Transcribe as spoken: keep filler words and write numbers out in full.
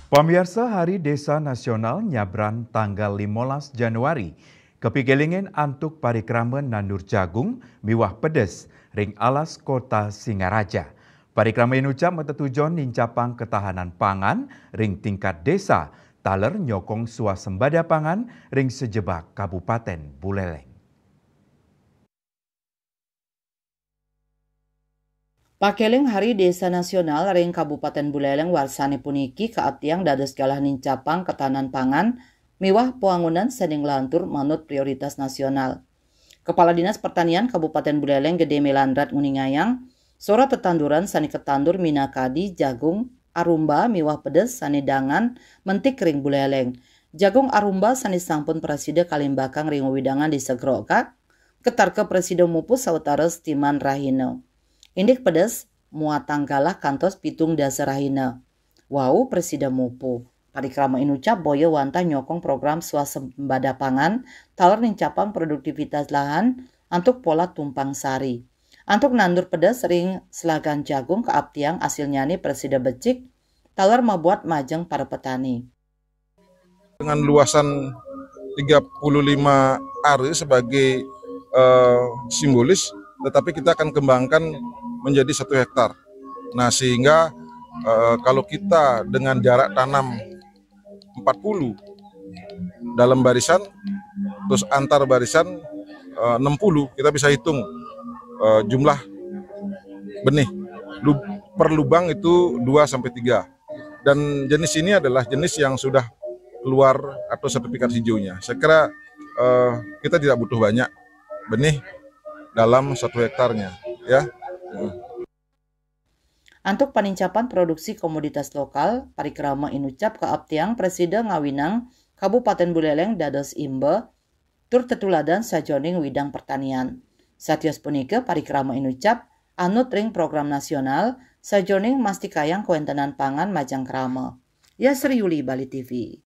Pamiarsa, Hari Desa Nasional nyabran tanggal limolas Januari kapikelingin antuk parikrama nandur jagung miwah pedes ring alas Kota Singaraja. Parikrama inucap matetujon nincapang ketahanan pangan ring tingkat desa, taler nyokong swasembada pangan ring sajebag Kabupaten Buleleng. Pakeling Hari Desa Nasional ring Kabupaten Buleleng warsane puniki kaaptiang dados galah nincapang ketahanan pangan miwah pawangunan sane nglantur manut prioritas nasional. Kepala Dinas Pertanian Kabupaten Buleleng Gede Melandrat nguningayang, sora tetanduran sane katandur minakadi jagung, arumba miwah pedes sane dangan mentik ring Buleleng. Jagung arumba sane sampun prasida kalimbakang ring wewidangan Desa Grogak, ketarka prasida mupu sawatara setiman rahina. Indik pedes muatang galah kantos pitung dasa rahina. Wau prasida mupu. Parikrama inucap boya wantah nyokong program swasembada pangan taler nincapang produktivitas lahan antuk pola tumpang sari. Antuk nandur pedes ring selagan jagung kaaptiang asilnyane prasida becik taler mabuat majeng para petani. Dengan luasan tiga puluh lima are sebagai eh, simbolis, tetapi kita akan kembangkan menjadi satu hektar. Nah, sehingga eh, kalau kita dengan jarak tanam empat puluh dalam barisan, terus antar barisan eh, enam puluh, kita bisa hitung eh, jumlah benih. Lu- per lubang itu dua sampai tiga. Dan jenis ini adalah jenis yang sudah keluar atau sertifikat hijaunya. Saya kira eh, kita tidak butuh banyak benih dalam satu hektarnya, ya. Antuk panincapan produksi komoditas lokal, parikrama inucap kaaptiang prasida ngawinang Kabupaten Buleleng dados imba tur tetuladan sajoning widang pertanian. Satios punika, parikrama inucap anut ring program nasional sajoning mastikayang kawentenan pangan majeng krama. Yasri Yuli, Bali T V.